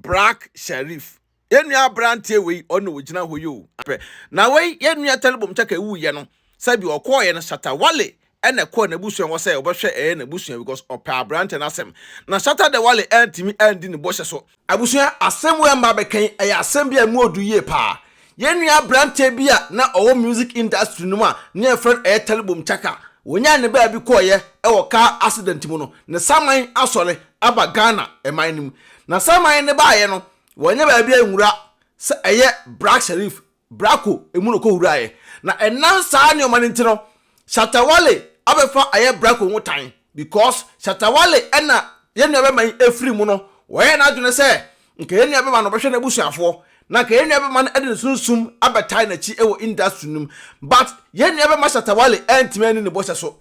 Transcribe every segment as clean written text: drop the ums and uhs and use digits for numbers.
Brak Sharif. Yɛn nua aberanteɛ wei ɔno na ɔgyina hɔ yi o. Pɛ. Na wei yɛn nua Talibom Chaka wuiɛ no, sɛbi ɔkɔɔeɛ no Shatta Wale ɛna ɛkɔɔ n'abusua hɔ sɛ ɔbɛhwɛ ɛyɛ n'abusua because ɔpɛ aberanteɛ no asɛm. Na Shatta de Wale antumi andi ne bɔhyɛ so. Abusua, asɛm wei a maba abɛka yi, ɛyɛ asɛm bi a ɛmu ɔdu yie paa. Yɛn nua aberanteɛ bi a na ɔwɔ music industry no mu a na yɛfrɛ no ɛyɛ Talibom Chaka, wɔnyaa ne baabi kɔeɛ wɔ car accident mu no, ne saman asɔre aba Ghana man no mu. Na saman no baeɛ no, wɔanya baabi anwura sɛ ɛyɛ Brak Sharif, Brako, mu na ɔkɔwuraeɛ. Na ɛnam saa nneɛma no nti no, Shatta Wale abɛfa ɛyɛ Brako ho tan because Shatta Wale ɛna yɛn nua bɛma yi ɛfiri mu no, wɔyɛɛ n'adwene sɛ nka yɛn nua bɛma no ɔbɛhwɛ n'abusuafoɔ na nka yɛn nua bɛma no ɛde ne sunsum abɛtae n'akyi ɛwɔ industry no mu, but yɛn nua bɛma Shatta Wale ɛntumi anni ne bɔhyɛ so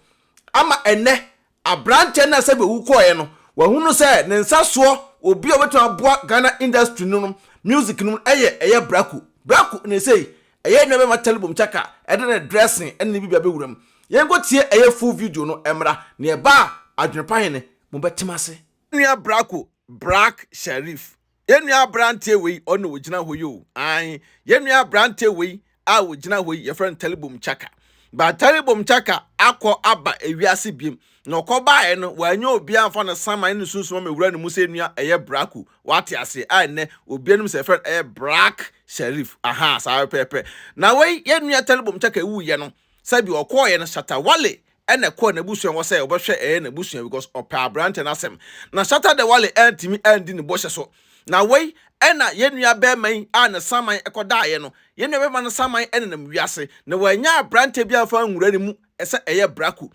ama ɛnɛ Aberanteɛ no a sɛdeɛ ɔwu kɔeɛ no, wahunu sɛ ne nsa soɔ obi a ɔbɛtumi aboa Ghana industry no no music no mu yɛ ɛyɛ Brako. Brako na ɛsei ɛyɛ nua bɛma Talibom Chaka ɛde ne dressing ɛne ne biribi abɛwura mu. Yɛnkɔ tie ɛyɛ full video no ɛmmra na yɛba a Adwenepa Hene mobɛtem ase. Nua Brako, Brak Sharif. Yɛn nua aberanteɛ wei ɔno na ɔgyina hɔ yi o, ae, yɛn nua aberanteɛ wei a ɔgyina hɔ yi yɛfrɛ no Talibom Chaka. But Talibom Chaka akɔ aba ewiase biem, na ɔkɔ baeɛ no wanyɛ obiara amfa no saman ne sunsum amɛwura ne mu sɛ nua ɛyɛ Braku, wate aseɛ, a ɛnnɛ obiara nim sɛ yɛfrɛ no ɛyɛ Brak Sharif, ahaa, saa pɛpɛɛpɛ. Na wei yɛn nua Talibom Chaka wuiɛ no, sɛbi ɔkɔɔeɛ no Shatta Wale ɛna ɛkɔɔ n'abusua hɔ sɛ ɔbɛhwɛ ɛyɛ n'abusua because ɔpɛ aberanteɛ no asɛm. Na Shatta De Wale antumi andi ne bɔhyɛ so. Na wei ɛna yɛn nua bɛɛma yi a ne saman ɛkɔdaeɛ no, yɛn nua bɛɛma no saman ɛnenam wiase na wannya aberanteɛ bi amfa anwura ne mu sɛ ɛyɛ Brako.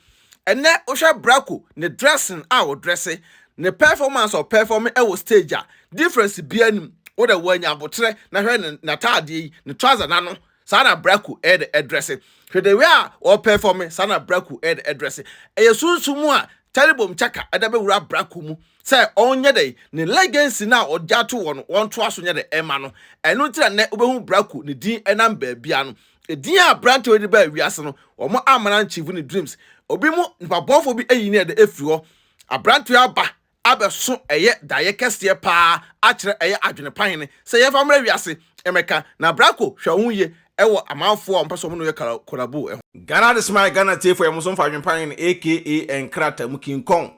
Ɛnɛ wohwɛ Brako ne dressing a ɔdrɛse, ne performance a ɔperforme ɛwɔ stage a, difference biara nnim. Wodɛ wanya aboterɛ na hwɛ ne n'ataadeɛ yi, ne trouser n'ano Saa na Braku ɛde ɛdrɛse. Hwɛ the way a ɔpɛfɔme, saa na Braku ɛde ɛdrɛse. Ɛyɛ sunsum mu a Talibom Chaka ɛde abɛwura Braku mu sɛ ɔnyɛ dɛn, ne legacy no a ɔgya to hɔ no wɔntoa so nyɛ dɛn ɛma no. Ɛno nti na nnɛ wobɛhu Braku ne din ɛnam baabia no. Edin a aberanteɛ wei de baa wiase no, wɔn amma no anchieve ne dreams. Obi mu nipa bɔnfoɔ bi ayi ne ɛde afiri hɔ. Aberanteɛ aba abɛso ɛyɛ daeɛ kɛseɛ paa akyerɛ ɛyɛ adwene pa hene sɛ yɛmfa mmra wiase mmɛka na brako hwɛ wo ho yie ɛwɔ amanfoɔ a wɔpɛ sɛ wɔne wo yɛ kolabo ho. Ghana de smile Ghana tiefo yɛ mo so mfa adwene pa hene aka nkrata mu king kong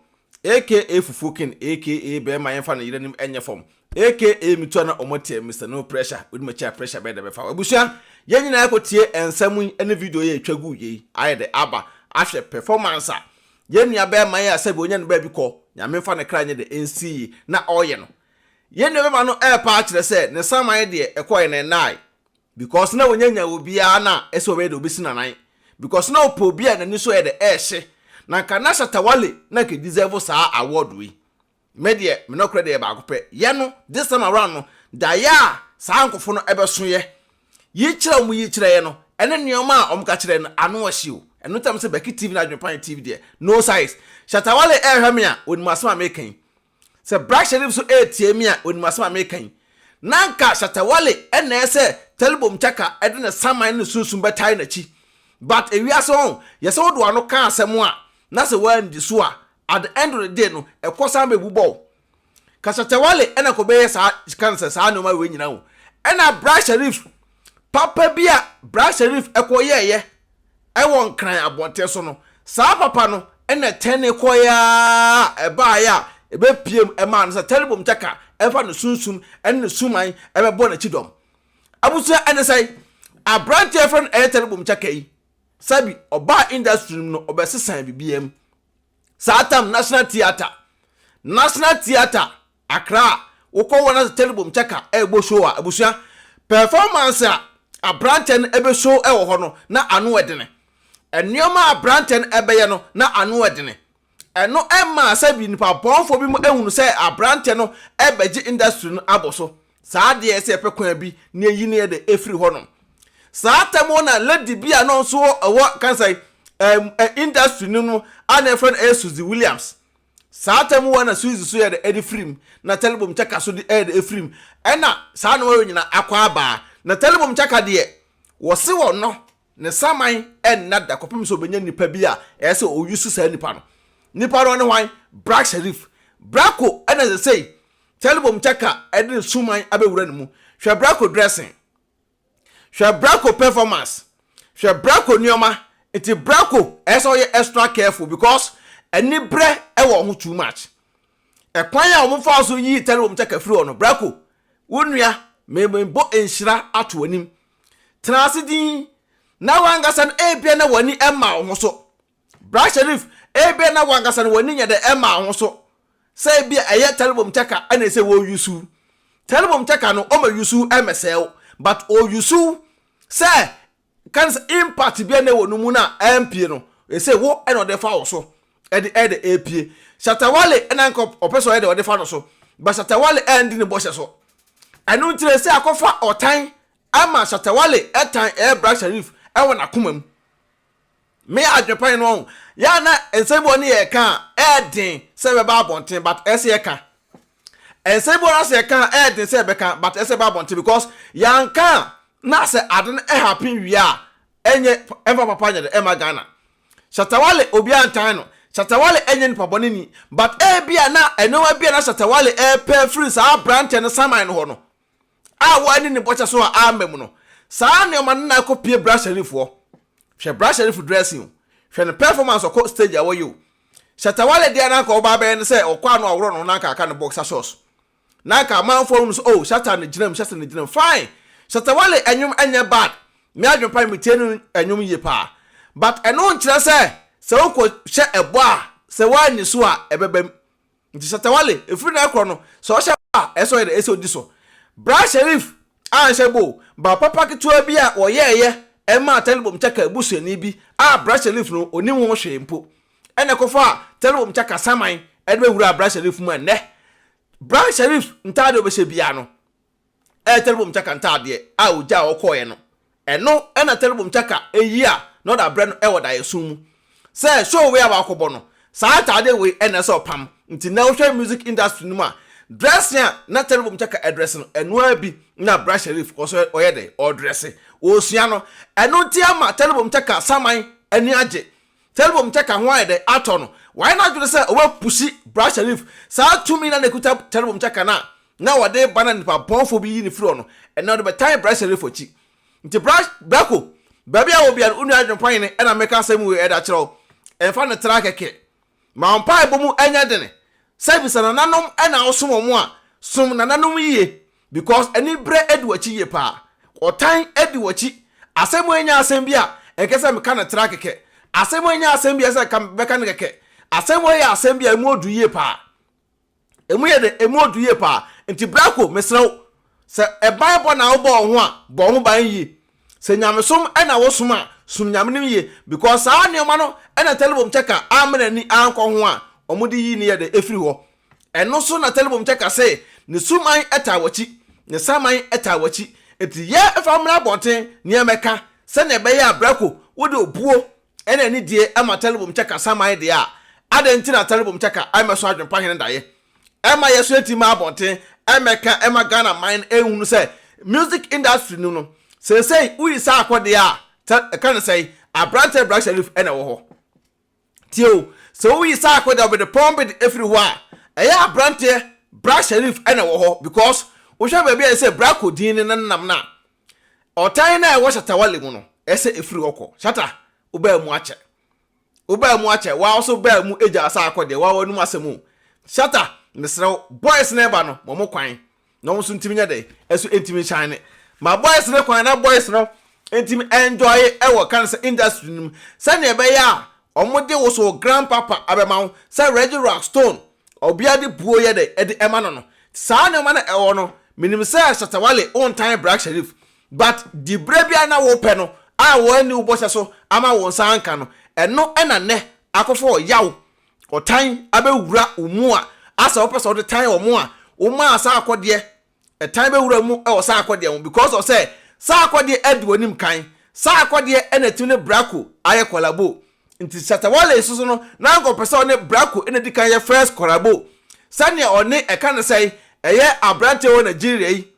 aka fufuo king aka bɛɛma yɛmfa ne yere anim nyɛ fam aka metu a na ɔmo teɛ Mister no pressure wodi makyi a pressure bɛyɛ dɛ bɛfa wo abusua yɛn nyinaa kɔ tie nsɛm yi ne video yi a etwa gu yei ayɛ dɛ aba ahwɛ performance a Yɛn nua bɛɛma yi a sɛbi onya ne baabi kɔ, Nyame mfa ne kra nyɛ dɛ nsi yi na ɔɔyɛ no. Yɛn nua bɛɛma no ɛɛpa akyerɛ sɛ ne saman deɛ ɛkɔɔɛ no ɛnaae because na onya nyaa obiara na ɛsɛ ɔbɛyɛ dɛ obesi nanan because na ɔpɛ obi a nani so yɛ dɛ ɛɛhye na nka na Shatta Wale na nka deserve saa award wei. Me deɛ, me nɔkorɛ deɛ yɛ baako pɛ. Yɛ no, this time around no, daeɛ a saa nkorɔfoɔ no ɛbɛso yɛ, yi kyerɛ a wɔn yi kyerɛ yɛ no, ɛne nneɛma a wɔn ka kyerɛ no, ano ɔhye o. Ɛno nti na me sɛ Becky TV ne Adwenpan TV deɛ, no size. Shatta Wale ɛrehwɛ me a, ɔnim asɛm a meka yi. Sɛ Black Sherif nso ɛretie me a, ɔnim asɛm a meka yi. Na anka Shatta Wale ɛna ɛsɛ Talibom Chaka ɛde ne saman ne ne sunsum bɛtae n'akyi. But ewiase ho, yɛ sɛ wode w'ano ka asɛm a, na sɛ woandi so a, At the end of the day no, ɛkɔ san bɛbu bɔ wo. Ka Shatta Wale ɛna kɔ bɛyɛ saa kan sɛ saa nneɛma wei nyinaa o. Ɛna Bra Sharif, papa bi a Bra Sharif ɛkɔ yɛɛyɛ ɛwɔ Nkran abɔnten so no, saa papa no ɛna tɛne kɔeɛ a ɛbaeɛ a ɛbɛpiem ɛmaa no sɛ Talibom Chaka ɛmfa ne sunsum ɛne ne suman ɛbɛbɔ n'akyi dɔm. Abusua ɛne sɛn? Aberanteɛ yɛfrɛ no ɛyɛ Talibom Chaka yi, sɛbi ɔbaa industry no mu no ɔbɛsesaa biribiara mu. Saa tam National Theatre, National Theatre, Accra, wokɔ hɔ na sɛ Telebom Chaka ɛrebɔ show a, abusua, performance a aberanteɛ no ɛbɛ show ɛwɔ hɔ no, na ano ɛdene. Nneɛma a aberanteɛ no ɛbɛyɛ no, na ano ɛdene. Ɛno ɛmaa sɛ nipa bɔnfoɔ bi mu ehunu sɛ aberanteɛ no ɛbɛgye industry no abɔ so. Saa deɛ sɛ yɛpɛ kwan bi na yɛyi no yɛ dɛ ɛfiri hɔ nom. Saa tam hɔ na lady bi a na ɔnso ɛwɔ kan sɛ ɛɛ industry no no a na yɛfrɛ no ɛyɛ Suzy Williams. Saa tam hɔ na Suzy so yɛ dɛ ɛde firi mu na Talibom Chaka so de ɛyɛ dɛ ɛfiri mu. Ɛna saa nneɛma wei nyinaa akɔ abaa. Na Talibom Chaka deɛ wɔse wɔ no ne saman ɛnna da kɔpem sɛ ɔbɛnya nipa bi a ɛyɛ sɛ ɔyusu saa nipa no. Nipa no ɔne hwan? Brak Sharif. Brako ɛna sɛsɛi. Telebom Chaka ɛde ne suman abɛwura ne mu. Hwɛ Brako dressing, hwɛ Brako performance, hwɛ Brako nneɛma. Nti Brako, ɛyɛ sɛ ɔyɛ extra careful because anibrɛ ɛwɔ ho too much. Ɛkwan a wɔn fa so yii Telebom Chaka firi hɔ no, Brako, wo nua mmemmɔ nhyira ato anim. Tena ase din na wankasa no, ebia na w'ani ɛma wo ho so. Bra Sharif, ebia na wankasa no w'ani nyɛ dɛ ɛma wo ho so sɛ ebia ɛyɛ Telebom Chaka ɛna ɛsɛ wɔ yusu Telebom Chaka no, ɔma yusu ɛmɛsɛw, but ɔyusu sɛ kan sɛ impact bia na ɛwɔ no mu na ɛmpie no, ɛsɛ wo ɛna ɔde fa wo so ɛde epie. Shatawale ɛna nka ɔpɛ sɛ ɔyɛ de ɔde fa no so, but Shatawale ɛndi ne bɔhyɛ so. Ɛno nkyerɛ sɛ akɔfa ɔtan ama Shatawale ɛtan ɛyɛ Bra Sharif ɛwɔ n'akoma mu. Me adwepan no ɔho yɛa na nsɛm bi wɔ ne yɛ ka a ɛɛden sɛ ɛbɛba abɔnten, but ɛsɛ yɛka nsɛm bi wɔ no sɛ yɛka a ɛɛden sɛ ɛbɛka, but ɛsɛ ɛba abɔnten because yɛanka a na sɛ ade no ɛhappen wie a, ɛnyɛ ɛmfa papa nyɛ de ɛma Ghana. Shatawale, obiara ntan no. Shatawale ɛnyɛ nipa bɔne ni, but ebia na ɛnneɛma bi a na Shatawale ɛɛpɛ firi saa aberanteɛ no saman no hɔ no a wɔani ne bɔhyɛ so a ama mu no, saa nneɛma no na akɔpie Bra Sharifoɔ. Hwɛ Bra Sharif dressing o, hwɛ ne performance, ɔkɔ stage a wɔyɛ o. Shatawale deɛ, na anka ɔba abɛyɛ no sɛ ɔkɔ ano aworɔ no ho na anka aka ne boxer shorts na anka amanfoɔ no sɛ, "Oh, Shata ne gyina mu, Shata ne gyina mu." Fine, Shatawale ɛnwom ɛnyɛ bad. Me adwempa metie no ɛnwom yie paa, but ɛno nkyerɛ sɛ wokɔ hyɛ ɛbɔ a, sɛ woanni so a, ɛbɛba mu. Nti Shatawale, ɛfiri na ɛkorɔ no, sɛ ɔhyɛ bɔ a, ɛsɛ ɔyɛ dɛ ɛsɛ ɔdi so. Bra Sharif anhyɛ bo ba papa ketewa bi a wɔyɛɛyɛ ɛmaa Telebom Chaka abusuani bi a Bra Sharif no onim ho hwee mpo, ɛna ɛkɔfa a Telebom Chaka saman ɛde bɛwura Bra Sharif mu. Ɛnnɛ Bra Sharif ntaade a ɔbɛhyɛ biara no ɛyɛ Telebom Chaka ntaadeɛ a ogya a ɔkɔɔɛ no. Ɛno ɛna Telebom Chaka eyi a na ɔde abrɛ no ɛwɔ daeɛso mu sɛ show wei a wakɔbɔ no, saa ataadeɛ wei ɛna ɛsɛ ɔpam. Nti na wohwɛ music industry no mu a, dressing a na Telebom Chaka ɛdress no, ɛnoa bi na Bra Sharif ɔsɔ ɔyɛ dɛ ɔdress, ɔsua no. Ɛno nti ama Telebom Chaka saman ani agye. Telebom Chaka ho ayɛ dɛ atɔ no. Wayɛ n'adwene sɛ ɔbɛpush Bra Sharif. Saa tumi na n'ekuta Telebom Chaka no a na wɔde ba na nipa bɔnfo bi yi ne firi hɔ no, ɛnna ɔde bɛtan Bra Sharif akyi. Nti Bra Brako, baabi a wɔ bia no, wo nua adwempa hene ɛna meka asɛm wei ɛda kyerɛ wo. Ɛmfa no tra kɛkɛ. Ma wo mpaebɔ mu ɛnyɛ dene. Sɛ bisa nananom ɛna wosom wɔn a, som nananom yie because ani berɛ adi w'akyi yie paa. Ɔtan adi w'akyi. Asɛm wei nyɛ asɛm bi a ɛnkɛ sɛ meka no tra kɛkɛ. Asɛm wei nyɛ asɛm bi a ɛsɛ sɛ bɛka no kɛkɛ. Asɛm wei yɛ asɛm bi a emu odu yie paa. Emu yɛ de, emu odu yie paa. Nti Brako, mesrɛ wo, sɛ ɛban bɔ na wobɔ wo ho a, bɔ wo ho ban yie. Sɛ nyamesom ɛna wosom a, som Nyame no yie because saa nneɛma no ɛna Telebom Kyɛka amma n'ani ankɔ ho a wɔde yii no yɛ de ɛfiri hɔ. Ɛno so na Telebom Kyɛka se ne suman taa w'akyi, ne saman taa w'akyi. Nti yɛ fa mmra abɔnten na yɛmmɛka sɛnea ɛbɛyɛ a Brako wode obuo ɛna anidie ma Telebom Kyɛka saman deɛ a, adɛn nti na Telebom Kyɛka ɛmmɛso adwempa hene daeɛ? Ɛma yɛ so yɛntumi ma abɔnten ɛmmɛka ɛma Ghana man no ɛnhunu sɛ music industry no no seesei woyi saa akɔdeɛ a ɛka no sɛe aberanteɛ Bra Sharif ɛna ɛwɔ hɔ. Tie o, sɛ woyi saa akɔdeɛ a wɔde pɔn ɛfiri hɔ a, ɛyɛ aberanteɛ Bra Sharif ɛna ɛwɔ hɔ because wohwɛ baabi a ɛsɛ Bra Kodin ne nenam no a, ɔtan no a ɛwɔ Shatawale mu no, ɛsɛ ɛfiri hɔ kɔ. Shata, wobaa mu akyɛ, wobaa mu akyɛ, waa so baa mu agya asa akɔ deɛ waa w'anum asɛm o. Shata, mesrɛ wo, boys no ɛba no, ma ɔmo kwan na ɔmo nso ntumi nyɛ dɛ ɛso ntumi nhyɛn ne ma boys no kwan na boys no ntumi enjoy ɛwɔ kan sɛ industry no mu sɛnea ɛbɛyɛ a ɔmo de wo so grandpapa abɛma wo sɛ Reggie Rockstone, ɔbea de buo yɛ dɛ ɛde ɛma no. Saa nneɛma no ɛwɔ no, menim sɛ Shatawale wontan Bra Sharif, but di berɛ bi a na wopɛ no a wɔn ani wo bɔhyɛ so ama wo nsa anka no, ɛno ɛna nnɛ akɔfo ɔyaw ɔtan abɛwura wo mu a asɛ wopɛ sɛ wode tan wɔn a womaa saa akɔdeɛ ɛtan bɛwura mu ɛwɔ saa akɔdeɛ ho because of sɛ saa akɔdeɛ adi w'anim kan. Saa akɔdeɛ ɛna ɛtumi ne Brako ayɛ collabo. Nti Shatawale soso no na anka ɔpɛ sɛ ɔne Brako ɛna di kan yɛ first collabo sɛnea ɔne ɛka ne sɛe ɛyɛ aberanteɛ wɔ Nigeria yi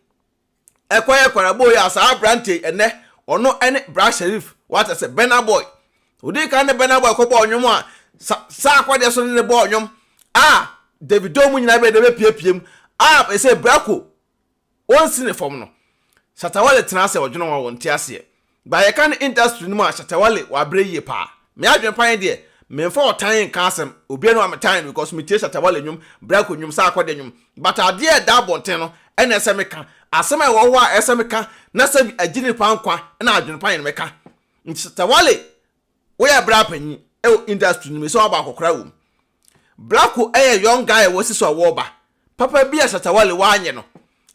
ɛkɔyɛ collabo yi a saa aberanteɛ yi ɛnɛ ɔno ɛne Bra Sharif wata sɛ Burna Boy. Odi kan ne Burna Boy kɔbɔ ɔnwom a saa akɔdeɛ so ne ne bɔ ɔnwom a Davido mu nyinaa bɛyɛ dɛ bɛpiepie mu. A ɛsɛ Brako ɔnsi ne fam no, Shatta Wale tena ase a ɔdwene ho a ɔnte aseɛ. But yɛka no industry no mu a Shatta Wale wabrɛ yie paa. Me adwene pa ne deɛ, memfa ɔtan nka asɛm, obiara ni hɔ a metan no because metie Shatta Wale nnwom, Brako nnwom, Sarkodie nnwom. But adeɛ a ɛda abɔnten no na ɛsɛ meka. Asɛm a ɛwɔ hɔ a ɛsɛ meka na sɛbi agye nipa nkwa na adwene pa ne mɛka. Nti Shatta Wale woyɛ bra panyin wɔ industry no mu sɛ wabɔ akɔkora wɔ mu. Blacko yɛ young guy a wasi so a wɔreba. Papa bi a Shatta Wale wanyɛ no,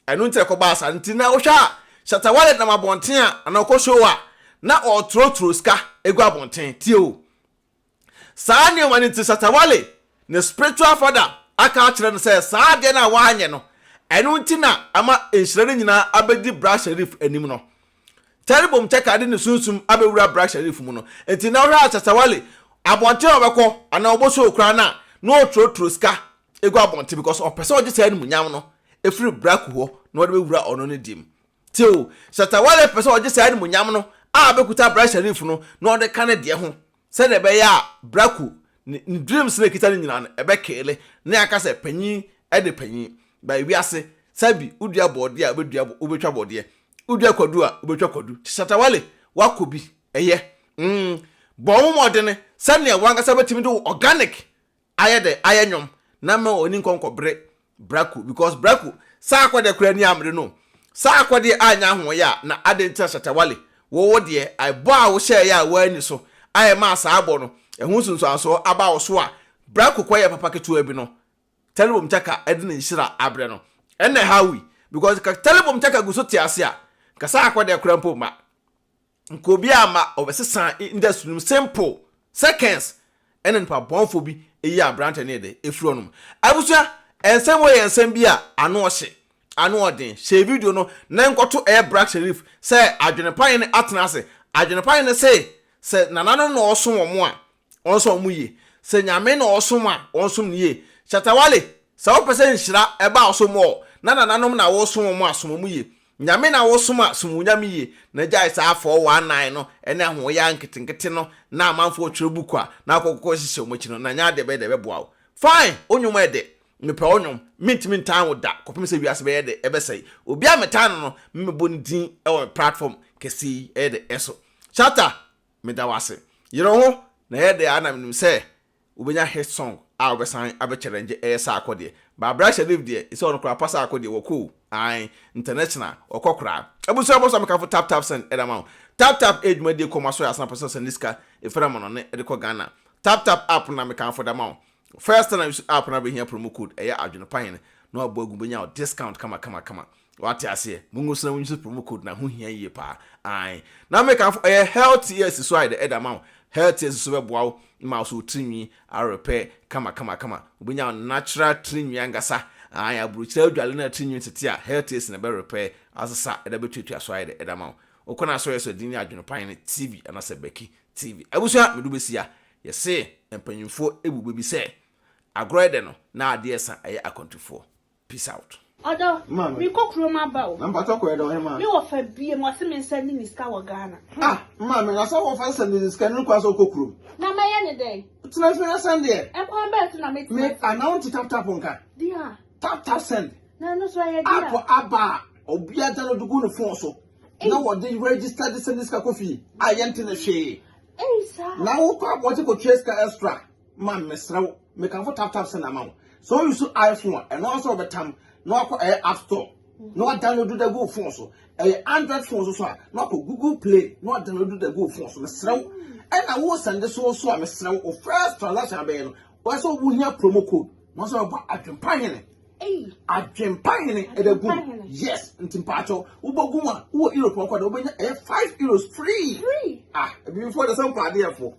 ɛno nti na ɛkɔbaa saa. Nti na wohwɛ a Shatta Wale nam abɔnten a anaa ɔkɔ show a na ɔretorotoro sika gu abɔnten. Tie o. Saa nneɛma no nti Shatta Wale ne spiritual father aka akyerɛ no sɛ saa adeɛ no a wanyɛ no, ɛno nti na ama nhyira no nyinaa abɛdi Bra Sharif anim no. Teribom Chaka de ne sunsum abɛwura Bra Sharif mu no nti na wohwɛ a Shatta Wale abɔnten a ɔbɛkɔ anaa ɔbɔ show koraa no a na ɔretorotoro sika gu abɔnten because ɔpɛ sɛ ɔgye saa animuonyam no firi Braku hɔ na ɔde bɛwura ɔno ne deɛ mu. Tie o, Shatta Wale pɛ sɛ ɔgye saa animuonyam no a abɛkuta Bra Sharif no na ɔde ka ne deɛ ho sɛdeɛ ɛbɛyɛ a Braku ne ne dreams no a ɛkita no nyinaa no ɛbɛkeele na yɛaka sɛ panyin de panyin. By wiase, sɛbi wodua bɔɔdeɛ a wobɛdua wobɛtwa bɔɔdeɛ, wodua kwadu a wobɛtwa kwadu. Nti Shatta Wale woakɔ bi, ɛyɛ. Mm, bɔ wo ho mmɔdene sɛdeɛ w'ankasa bɛtumi de wo organic ayɛ dɛ ayɛ nnwom na mma w'ani nkɔ nkɔbere Brako because Brako saa akɔdeɛ koraa ani ammere no saa akɔdeɛ anyɛ ahoɔyɛ a na adɛn nti na Shatta Wale wo wo deɛ ɛbɔ a wohyɛeɛ a woanni so a ɛmaa saa bɔ no ɛho nsunsuansoɔ aba wo so a Brako kɔyɛɛ papa ketewa bi no Teribom Chaka de ne nhyira abrɛ no ɛnna ɛhaw yi because ka Teribom Chaka gu so te ase a nka saa akɔdeɛ koraa mpo mma. Nka obi ama ɔbɛsesa industry no mu simple seconds ɛna nipa bɔnfo bi eyi aberante ne de efiri ɔnom. Abusua nsɛm wei yɛ nsɛm bi a ano ɔhye, ano ɔden. Hyɛ video no na nkɔto ɛyɛ Brak Sherif sɛ adwene pa hene atena ase. Adwene pa hene se sɛ nananom na ɔsom wɔn a ɔnsom wɔn yie. Sɛ Nyame na ɔsom a ɔnsom no yie. Shatta Wale sɛ wopɛ sɛ nhyira ɛba wo so more na nananom na wosom wɔn a som wɔn yie. Nyame na wo som a, som wo Nyame yie, na gyae saa 419 no ne ahoɔyaa nketenkete no na amanfoɔ retwerɛ book a na akɔ kɔkɔ hyehyɛ wɔn akyi no, na nyɛ adeɛ bɛyɛ dɛ ɛbɛboa wo. Fine, wo nnwom ɛdɛ, mepɛ wo nnwom, mentumi ntan wo da kɔpem sɛ wiase bɛyɛ dɛ ɛbɛsɛe. Obi a metan no no, memmɛbɔ ne din wɔ me platform kɛseɛ yi ɛyɛ dɛ ɛso. Shatta, meda wo ase. Yere wo ho na ɛyɛ dɛ a na menim sɛ Wobɛnya hit song a wobɛsan abɛ challenge ɛyɛ saako deɛ but Abra Sharif deɛ ɛsɛ ɔno koraa pa saako deɛ wɔkɔ o ae international ɔkɔ koraa. Abusua bɔ so a mekamfo tap tap send ɛde ama wo. Tap tap ɛyɛ dwumadie kɔ ma so yɛ asena pɛ sɛ ɔsɛnde sika ɛfiri amanɔne ɛde kɔ Ghana. Tap tap app no na mekamfo de ama wo. First time a use app no abɛhia promo code ɛyɛ adwene pa hene na wabɔ agu bɛnya wo discount kama kama kama. Wate aseɛ? Mongu so na monuse promo code na ho hia yie paa. Ae. Na mekamfo ɛyɛ Health Tears so ayɛ dɛ ɛda ma wo. Health Tears so bɛboa wo ma wo so wo tirinwi arepɛ kama kama kama. Wobɛnya wo natural tirinwi ankasa. Ae, aburokyire adwale no a tirinwi tete a, Health Tears na ɛbɛ repair asesa ɛda bɛtuatua so ayɛ dɛ ɛda ma wo. Wokɔ na asɔre sɛ din ne Adwene Pan ne TV anaasɛ Becky TV. Abusua, mede wo bɛsi ha. Yɛse mpanyimfoɔ bu bɛ bi sɛ, agorɔ yɛ dɛ no, na adeɛ resa ɛyɛ akwantufoɔ. Peace out. Ɔdɔ, Maame. mekɔ kurom aba o. Na mpakyɛ kɔ yɛ dɛ ɔhemaa. Me wɔfa biem, ɔse me nsa ni ne sika wɔ Ghana. Hmm. Ah, maame, na sɛ wɔfa sɛ ne sika no kwan sɛ wokɔ kurom. Na mɛyɛ ne dɛn? Tena fie na sɛn deɛ. Ɛkwan bɛn so na mɛtumi Me, asɛn? anaa wonte tap tap nka? Deɛ a. Tap tap send. Na ɛno so ɛyɛ deɛ a. App aba a, obiara download gu ne phone so. Na wɔde register de send sika kɔ fie a yɛnte ne hwee. Ei saa. Na wokɔ abɔnten kɔtua sika extra. Ma mesrɛ wo, mekamfo tap tap send ama wo. Sɛ wo use iPhone a, ɛno ara sɛ wɔbɛtam na wakɔ ɛyɛ app store na wadownload da gu wo phone so. Ɛyɛ Android phone so so a, na wakɔ Google Play na wadownload da gu wo phone so. Mesrɛ wo. Ɛna wo send so so a, mesrɛ wo, wo first transaction abɛyɛ no, wɔyɛ sɛ wohia promo code na wɔsɛ wɔbɔ adwempa hene. Adwempa hene ɛda gu mu. Yes, nti mpaakyɛw, wobɔ gu mu a, wowɔ Europe ɔkɔ de wobɛnya ɛyɛ €5 free. Free. Ah, ebibifoɔ de sɛ mpɔ adeɛ fo.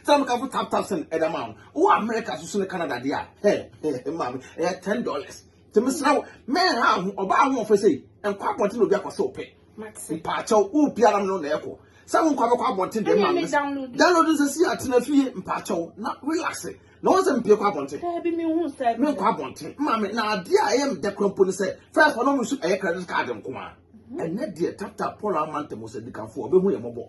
Sɛ mo kafo tap tap send ɛda ma wo. Wowɔ America so so ne Canada deɛ a, hɛ, maame, ɛyɛ $10. Nti mesrɛ wo, mɛnha ho, ɔbaa ho ɔfɛ sei, nkɔ abɔnten na obi akɔ sɛ wopɛ. Mpaakyɛw, wo biara no na ɛkɔ. Sɛ wo nkɔ abɛkɔ abɔnten deɛ maame. Download nsɛ si atena fie mpaakyɛw na relax. Na wɔn sɛ mpie kɔ abɔnten. Daabi mi hu sɛ. Mi nkɔ abɔnten. Maame na adeɛ a ɛyɛ mi dɛ kura mpo ne sɛ first ɔno nso ɛyɛ credit card nko ara. Ɛnɛ deɛ tata Paul ama ntɛm sɛ dikanfo ɔbɛhu yɛ mɔbɔ.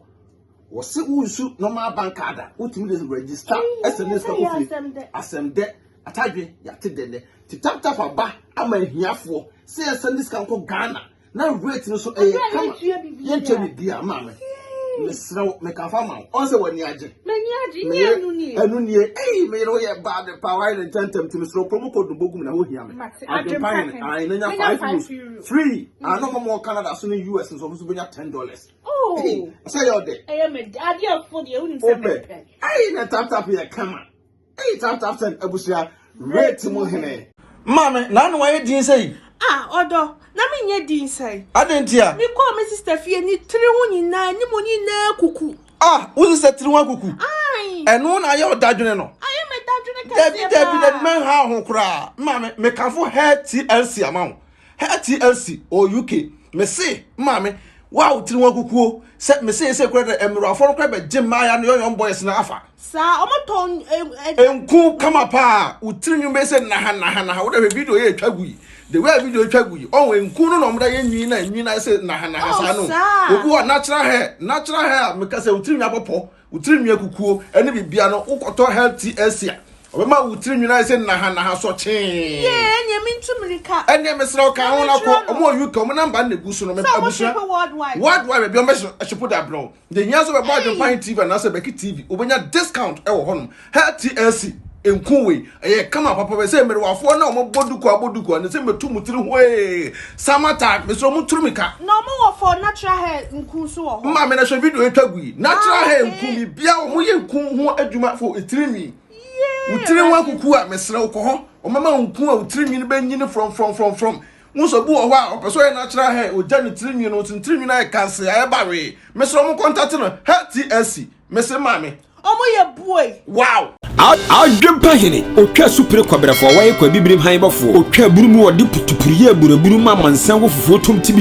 Wɔsi wo nsu normal bank card a wotumi de register ɛsɛ ne sika kɔ fie. Asɛm dɛ. Atadwe, yɛate dɛnɛ. Ti tap tap aba ama ahiafoɔ sɛ yɛsɛnde sika nkɔ Ghana na rate no so ɛyɛ Ɔbra kama. yɛntua biribiara. Yɛntua biribiara maame. Mesrɛ wo, mekafa ma wo. Ɔn sɛ w'ani agye. M'ani agye, nyɛ ɛno nie. Ɛno nie. Ei, me yere woyɛ bad paa, wayɛ ne ntɛntɛm nti mesrɛ wo promo code no bɔgu mu na ho hia me. Mate, Adwempa Adwempa hene. hene. Ae, na nya Menya 5 five euros. euros. Free. Ano mo mo Canada so ne US nso ɔmo nso bɛnya $10. Oh. Ei, sɛ yɛ ɔdɛ. Ɛyɛ me adeɛ fo deɛ wonim sɛ Wopɛ. mepɛ. Ei, na tap tap yɛ kama. Ei, tap tap send abusua rate mu hene. Maame, na ano wayɛ din sɛ yi. Ah, ɔdɔ, na menyɛ din sɛn. Adɛn nti a? Mekɔɔ me sister fie ne tiri ho nyinaa, ne mu nyinaa kuku. Ah, wo sister tiri ho akuku. Ai. Ɛno na ayɛ ɔdadwene no. Ayɛ me dadwene kɛseɛ Dabi dabi dabi paa. mɛnha ho koraa. Maame, mekamfo Hair TLC ama wo. Hair TLC or UK. Mese, maame, wa wo tiri ho akukuo. Sɛ mese sɛ kura dɛ mmerɛwafoɔ no kora bɛgye mmaaya no young boys no afa. Saa, ɔmo tɔn Nku kama paa, wo tiri nwi bɛyɛ sɛ naha naha naha. Wo dɛ hwɛ video yɛ etwa gu yi. The way a video etwa gu yi, ɔwɔ nku no na ɔmo da yɛ nwi na nwi na ayɛ sɛ naha naha Oh, saa no. saa. Obi wɔ natural hair, natural hair a meka sɛ wo tiri nwi abɔpɔ, wo tiri nwi akukuo ɛne bibia no, wokɔtɔ Hair TLC a, ɔbɛma wo tiri nwi no ayɛ sɛ naha naha sɔkyee. Yee, ɛneɛ mentu mmirika. Ɛneɛ mesrɛ wo ka ho na kɔ. Ɛbɛkyerɛ no. Ɔmo wɔ UK, ɔmo number na egu so no. Sɛ ɔmo Abusua. ship worldwide. Worldwide baabi ɔmo bɛ ship de abrɛ wo. Deɛ hia nso bɛbɔ Adwempa TV anaasɛ Bɛki TV, wobɛnya discount ɛwɔ hɔnom. Hair TLC nku wei ɛyɛ kama papa bɛ sɛ mmerewafoɔ na ɔmo bɔ duku abɔ duku a ne sɛ mɛtu mu tiri ho ee summer time, mesrɛ ɔmo turu mi ka. Na ɔmo wɔ for natural hair nku nso wɔ hɔ. Maame, na hwɛ video etwa gu yi, natural Ah, hair okay. nku bibia ɔmo yɛ nku ho adwuma for etiri nwi. Yee, Wo tiri ho Awurade. akuku a, mesrɛ wo kɔ hɔ, ɔmama nku a wo tiri nwi no bɛnyini from from from from wo nso. Bi wɔ hɔ a ɔpɛ sɛ ɔyɛ natural hair, ogya ne tiri nwi no nso, ne tiri nwi no ayɛ kanse ayɛ bawee. Mesrɛ ɔmo contact no, Hair TLC. Mesrɛ maame. Ɔmo yɛ bue. Wow. Adwempa hene otwa supere kɔbrɛfoɔ a wɔyɛ kɔ abibirim han bɔfoɔ otwa aburu mu wɔde putupuru yɛ aburaburu ma amansan wɔ fufuo tom tibi.